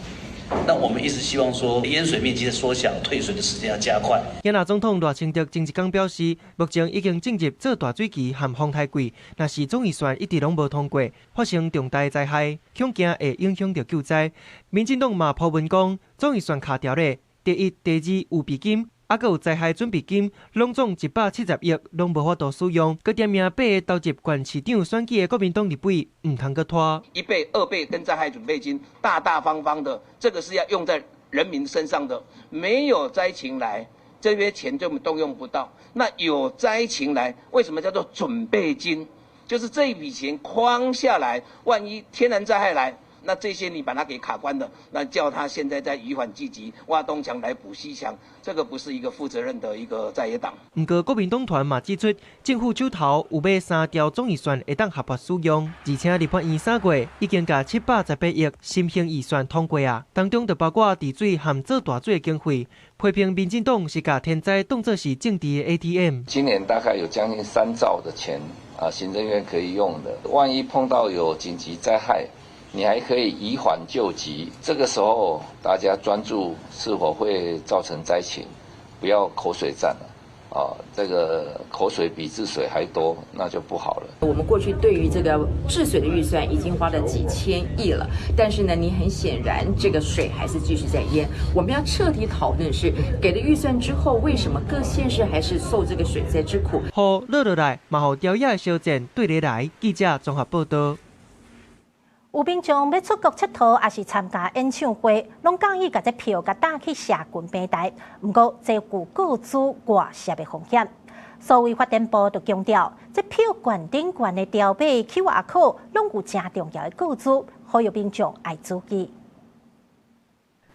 那我們一直希望說淹水面積的縮小，退水的時間要加快。現任總統賴清德前一工表示，目前已經進入做大水期和風颱季，若是總預算一直攏無通過，發生重大災害，恐驚會影響著救災。民進黨嘛鋪文講，總預算卡掉咧，第一、第二預備金，啊，閣有災害準備金，攏總170億，攏無法度使用。閣點名八个投入縣市長選舉的國民黨立委，毋通閣拖。一倍、二倍跟災害準備金，大大方方的，這個是要用在人民身上的。沒有災情來，這些錢就動用不到。那有災情來，為什麼叫做準備金？就是這一筆錢框下來，萬一天然災害來。那這些你把它給卡關了，那叫他現在在移緩濟急，挖東牆來補西牆，這個不是一個負責任的一個在野黨。毋過國民黨團嘛指出，政府手頭有欲三條總預算會當合法使用，而且立法院3月已經共718億新型預算通過啊，當中就包括治水和做大水的經費，批評民進黨是共天災當作是政治的 ATM。今年大概有將近3兆的錢啊，行政院可以用的，萬一碰到有緊急災害，你還可以移緩救急，這個時候大家專注是否會造成災情，不要口水戰了，啊，這個口水比治水還多，那就不好了。我們過去對於這個治水的預算已經花了幾千億了，但是呢，你很顯然這個水還是繼續在淹。我們要徹底討論是給了預算之後，為什麼各縣市還是受這個水災之苦？雨落落來，嘛予朝野小戰對立來。記者綜合報導。有民眾欲出國𨑨迌，抑是參加演唱會，攏佮意共這票共打去社群平台。毋過，這有個資外洩的風險。數位發展部就強調，這票券頂懸的條碼 QR code 攏有誠重要的個資，呼籲民眾愛注意。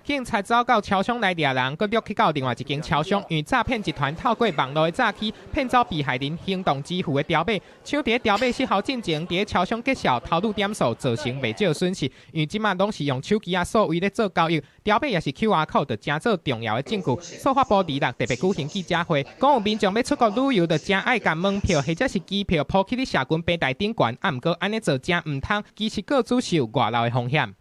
警察走到超商來掠人，閣掠去到另外一間超商，因為詐騙集團透過網路的詐欺，騙走被害人行動支付的條碼，搶佇條碼失效進前，佇超商結數偷渡點數，造成袂少損失。因為這馬攏是用手機仔數位咧做交易，條碼抑是 QR code 就誠做重要的證據。數發部二六特別舉行記者會，講有民眾欲出國旅遊，就誠愛共門票或者是機票鋪去咧社群平台頂懸，啊，毋過按呢做誠毋通，其實個資是有外漏的風險。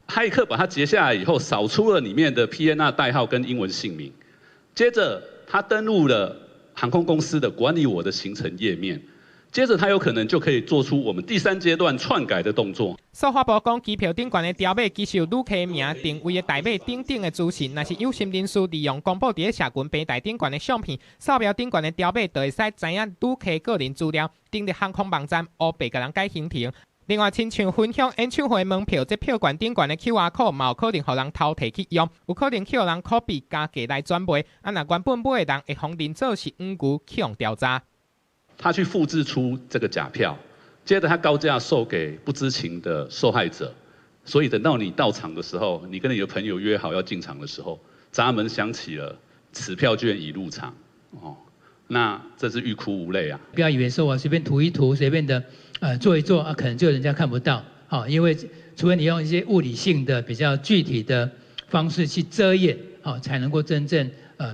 駭客把它截下來以後，掃出了裡面的 PNR 代號跟英文姓名，接着他登錄了航空公司的管理我的行程頁面，接着他有可能就可以做出我們第三階段篡改的動作。數發部講，機票頂懸的條碼其實有旅客名、定位的代碼等等的資訊，若是有心人士利用公布佇咧社群平台頂懸的相片，掃描頂懸的條碼，就會使知影旅客個人資料，登入航空網站，烏白共人改行程。另外，親像分享演唱會門票，這票券頂懸的 QR code 嘛有可能予人偷提去用，有可能去予人 copy 加價來轉賣。啊，若原本買的人會予認做是黃牛去予調查。他去複製出這個假票，接着他高價售給不知情的受害者，所以等到你到場的時候，你跟你的朋友約好要進場的時候，閘門響起了，此票券已入場。哦，那這是欲哭無淚啊！不要以為說我隨便塗一塗，隨便的。做一做啊，可能就人家看不到，好，因為除非你用一些物理性的比較具體的方式去遮掩，好，才能夠真正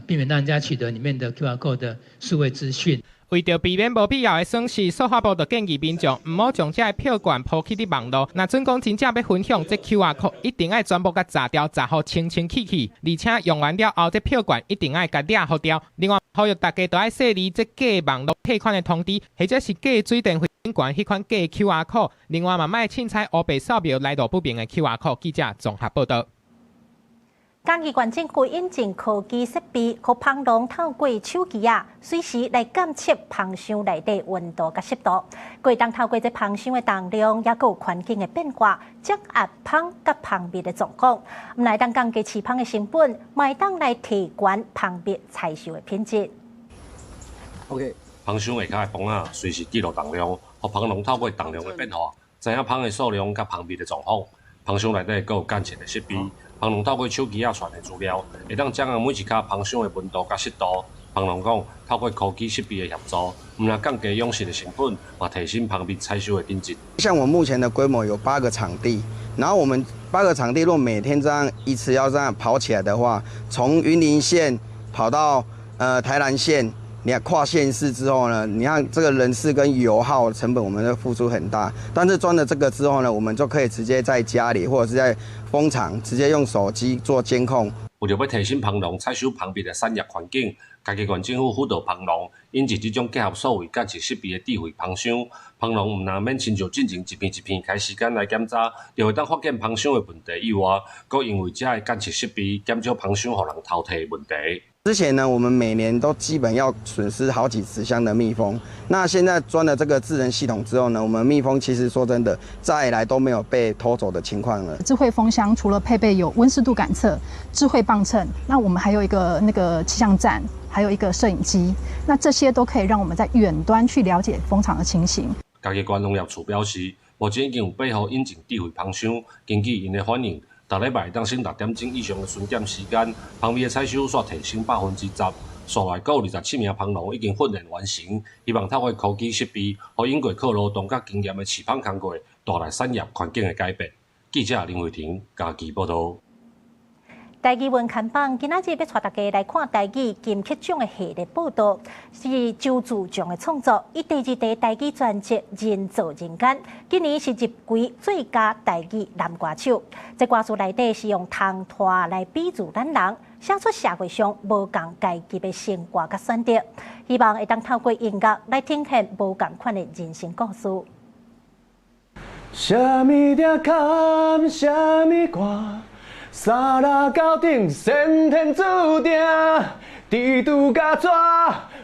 避免讓人家取得裡面的 QR code 的數位資訊。為著避免無必要的損失，數發部就建議民眾毋好將這个票券鋪去佇網路。若準講真正欲分享這 QR code，一定愛全部共鍘掉，鍘予清清氣氣。而且用完了後，這票券一定愛共掠予掉。另外，呼籲大家都愛細膩這假網路退款的通知，或者是假水電費懸彼款假 QR code。另外嘛，莫凊彩烏白掃描來路不明的 QR code。記者綜合報導。嘉義縣政府引進科技設備，予蜂農透過手機仔，隨時來監測蜂箱內底溫度佮濕度。會當透過這蜂箱的重量，抑閣有環境的變化，掌握蜂佮蜂蜜的狀況。毋但當降低飼蜂的成本，嘛會當來提懸蜂蜜採收的品質。 OK，蜂箱下跤的磅仔隨時記錄重量，予蜂農透過重量的變化，知影蜂的數量佮蜂蜜的狀況。蜂箱內底閣有監測的設備。蜂農透過手機仔傳的資料，會當掌握每一跤蜂箱的溫度佮濕度。蜂農講，透過科技設備的協助，毋但降低養殖的成本，嘛提升蜂蜜採收的品質。像我目前的規模有八個場地，然後我們八個場地若每天這樣一次要這樣跑起來的話，從雲林縣跑到台南縣，你看跨縣市之後呢，你看這個人事跟油耗成本，我們都付出很大。但是裝了這個之後呢，我們就可以直接在家裡或者是在蜂場直接用手機做監控。為著欲提升蜂農採收蜂蜜的產業環境，嘉義縣政府輔導蜂農引進這種結合數位監測設備的智慧蜂箱。蜂農毋但免親像進前一片一片開時間來檢查，就會當發現蜂箱的問題以外，閣因為這个監測設備減少蜂箱予人偷提的問題。之前呢，我們每年都基本要損失好幾十箱的蜜蜂。那現在裝了這個智能系統之後呢，我們蜜蜂其實說真的，再來都沒有被偷走的情況了。智慧蜂箱除了配備有溫濕度感測、智慧磅秤，那我們還有一個那個氣象站，還有一個攝影機，那這些都可以讓我們在遠端去了解蜂場的情形。嘉義縣農業處表示，目前已經有八戶引進智慧蜂箱，根據𪜶的反應，逐禮拜當省6點鐘以上的巡檢時間，蜂蜜的採收煞提升10%。紲來閣有27名蜂農已經訓練完成，希望透過科技設備，予用過靠勞動佮經驗的飼蜂工課，帶來產業環境的改變。記者林慧婷嘉義報導。台語文看榜今仔日欲帶大家來看台語金曲獎的系列報道，是周志強的創作。伊第二張台語專輯《人造人間》，今年是入圍最佳台語男歌手。這歌詞內底是用窗拖來比喻咱人，寫出社會上無仝階級的生活佮選擇，希望會當透過音樂來呈現無仝款的人生故事。啥物鼎坎，啥物歌？三六九鼎，先天注定。蜘蛛佮蛇，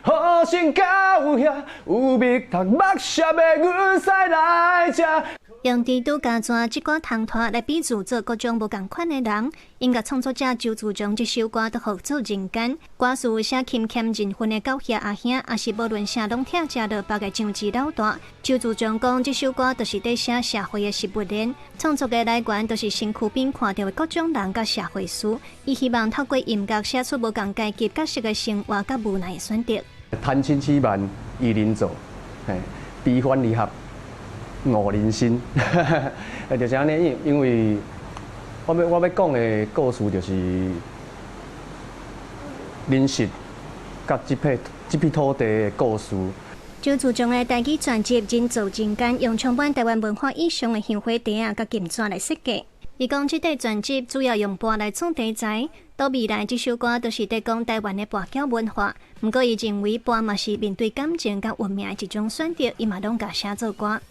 好生交遐，有蜜读目涩的阮屎來食。用蜘蛛佮蛇這寡窗拖來比喻做各種無仝款的人，音樂創作者周志強這首歌都號做人間。歌詞寫勤儉認份的狗血阿兄，抑是無論啥攏疼食落腹的章子老大。周志強講，這首歌就是佇寫社會的食物鏈，創作的來源就是身軀邊看著的各種人佮社會事。伊希望透過音樂寫出無仝階級角色的生活佮無奈的選擇。貪嗔癡慢疑人做，嘿，悲歡離合悟人心，就是按呢，因為我欲講的故事就是人實佮這片土地的故事。周志強的台語專輯《人造人間》，用充滿台灣文化意象的香火袋仔佮金紙來設計。伊講，這塊專輯主要用跋來創題材，到未來這首歌就是佇講台灣的跋筊文化。毋過，伊認為跋嘛是面對感情佮運命的一種選擇，伊嘛攏共寫做歌。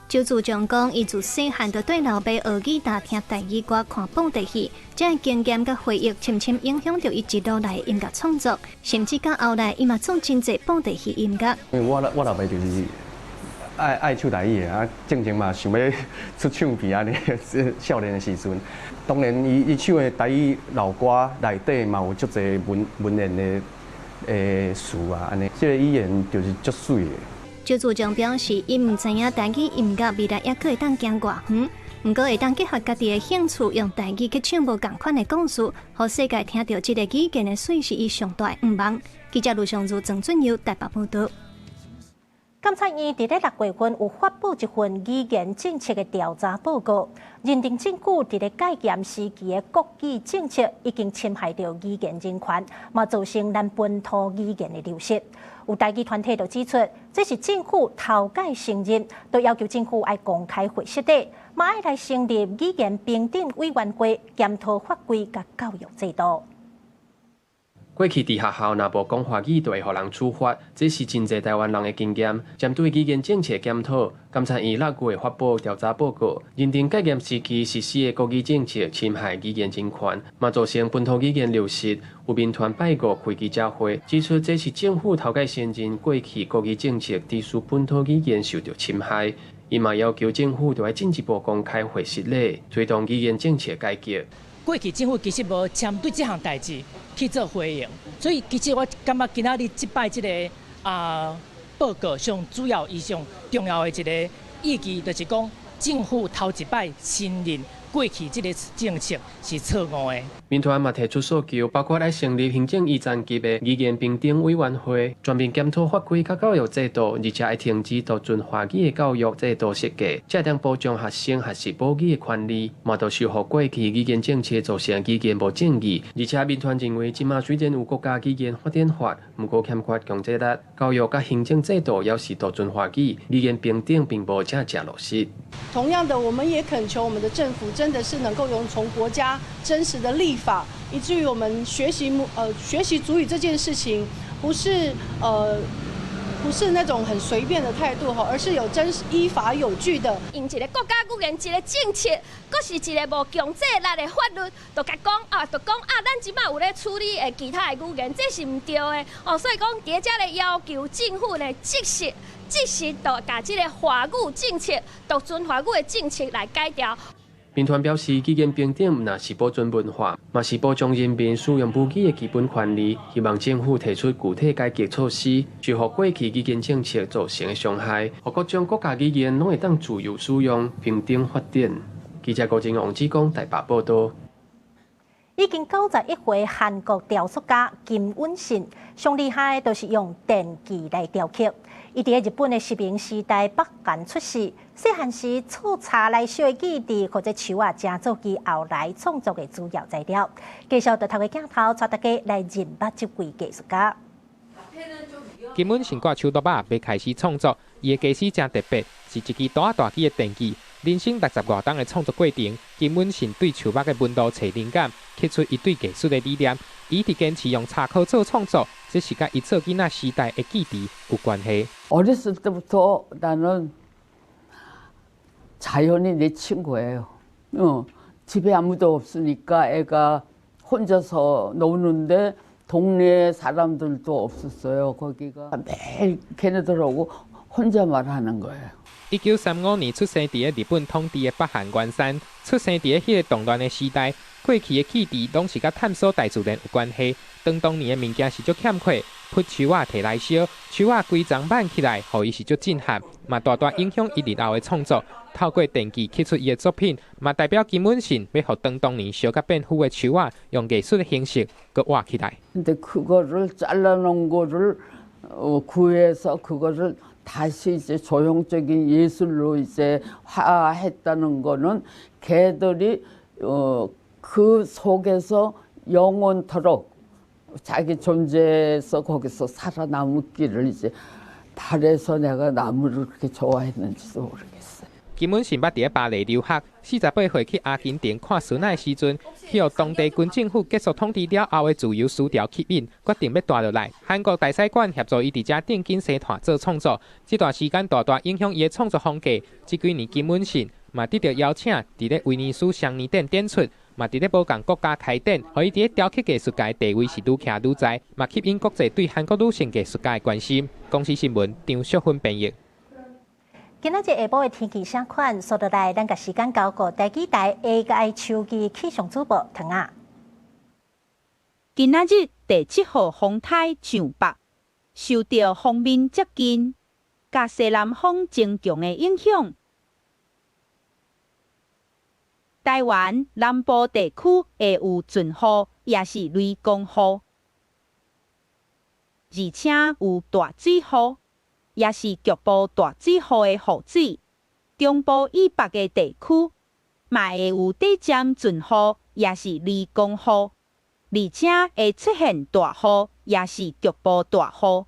周志強講，伊自細漢就對老爸學吉他、聽台語歌、看布袋戲，這个經驗佮回憶深深影響著伊一路來的音樂創作，甚至到後來，伊嘛做真濟布袋戲音樂。因為我老爸就是愛唱台語的啊，進前嘛想欲出唱片按呢，少年的時陣，當然伊唱的台語老歌內底嘛有足濟文言的詞啊，按呢，這個語言就是足媠的。周志強表示，伊毋知影台語音樂未來猶閣會當行偌遠，毋過會當結合家己的興趣，用台語去唱無仝款的故事，予世界聽著這个語言的媠是伊上大的願望。記者盧尚如、鄭俊佑台北報導。教監察院佇咧6月份有發布一份語言政策的調查報告，認定政府佇咧戒嚴時期的國語政策已經侵害著語言人權，嘛造成咱本土語言的流失。有台語團體就指出，這是政府頭擺承認，都要求政府愛公開回釋的，嘛愛來成立語言平等委員會，檢討法規佮教育制度。過去佇學校若無講華語，就會予人處罰，這是真濟台灣人的經驗。針對語言政策檢討，監察院6月發布調查報告，認定戒嚴時期實施的國語政策侵害語言人權，嘛造成本土語言流失。有民團拜五開記者會，指出這是政府頭擺承認過去國語政策致使本土語言受著侵害。伊嘛要求政府著愛進一步公開會實例，推動語言政策改革。過去政府其實無針對這項代誌去做回應，所以其實我感覺今仔日這擺這个報告上主要伊上重要的一个意義，就是講政府頭一擺承認過去這个政策是錯誤的。民團嘛提出訴求，包括愛成立行政院層級的語言平等委員會，全面檢討法規佮教育制度，而且愛停止獨尊華語的教育制度設計，才會當保障學生學習母語的權利。嘛都修復過去語言政策造成語言無正義，而且民團認為，這馬雖然有國家語言發展法，毋過欠缺強制力，教育佮行政制度猶是獨尊華語，語言平等並無真正落實。同樣的，我們也懇求我們的政府，真的是能夠用從國家真實的立法，以至於我們學習族語這件事情，不是那種很隨便的態度哈，而是有真實依法有據的。用一个國家語言一个政策，閣是一个無強制力的法律，就共講啊，就講啊，咱這馬有咧處理的其他的語言，這是毋對的哦。所以講，佇遮咧要求政府呢，即時就共這个華語政策、獨尊華語的政策來改掉。民團表示，語言平等毋但是保存文化，嘛是保障人民使用母語的基本權利。希望政府提出具體改革措施，修復過去語言政策造成的傷害，予各種國家語言攏會當自由使用、平等發展。記者郭正王志剛台北報道。已經91歲韓國雕塑家金允信，上厲害就是用電鋸來雕刻。伊佇日本的殖民時代北韓出世，細漢時厝柴來燒的記憶，予這樹仔，成做伊後來創作的主要材料。繼續就透過鏡頭，帶大家來認捌這位藝術家。金允信掛手刀仔，欲開始創作，伊的家私誠特別，是一支大大支的電鋸。人生60外冬的創作過程，金允信對樹木的紋路揣靈感，刻出伊對藝術的理念。伊一直堅持用柴箍做創作，這是佮伊做囡仔時代的記憶有關係。 어렸을 때부터 나는 자연이 내 친구예요. 집에 아무도 없으니까 애가 혼자서 노는데 동네 사람들도 없었어요. 거기가 매일 걔네들하고 혼자 말하는 거예요. 1935年出生佇日本統治的北韓元山，出生佇彼个動亂的時代，過去的記憶攏是佮探索大自然有關係。當當年的物件是足欠缺，捌樹仔提來燒，樹仔規叢挽起來，予伊是足震撼，嘛大大影響伊日後的創作。透過電鋸刻出伊的作品，嘛代表金允信欲予當當年燒甲變腐的樹仔，用藝術的形式閣活起來。 근데 그거를 잘라놓은 거를 구해서 그거를 다시 이제 조형적인 예술로 이제 화했다는 거는 걔들이 그 속에서 영원토록 자기 존재에서 거기서 살아남기를 이제 바래서 내가 나무를 그렇게 좋아했는지도 모르겠어요. 金允信捌佇巴黎留學，48歲去阿根廷看孫仔的時陣，去予當地軍政府結束統治了後的自由思潮吸引，決定欲蹛落來。韓國大使館協助伊佇遮釘金生炭做創作，這段時間大大影響伊的創作風格。這幾年金允信嘛得著邀請，佇咧威尼斯雙年展展出，嘛佇咧無仝國家開展，予伊佇咧雕刻藝術界地位是愈徛愈在，嘛吸引國際對韓國女性藝術家的關心。公視新聞張淑芬編譯。今仔日下晡的天氣啥款？紲落來，咱共時間交予台語台 AI 手機氣象主播唐仔。今仔日第七號風颱上北，受著鋒面接近，佮西南風增強的影響，台灣南部地區會有陣雨，抑是雷公雨，而且有大水雨。抑是局部大水雨的雨水。中部以北的地區，嘛會有短暫陣雨，抑是雷公雨，而且會出現大雨，抑是局部大雨。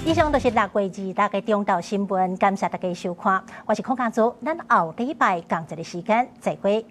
以上就是6月26的中昼新聞，感謝大家收看，我是孔家祖，咱後禮拜仝一个時間再會。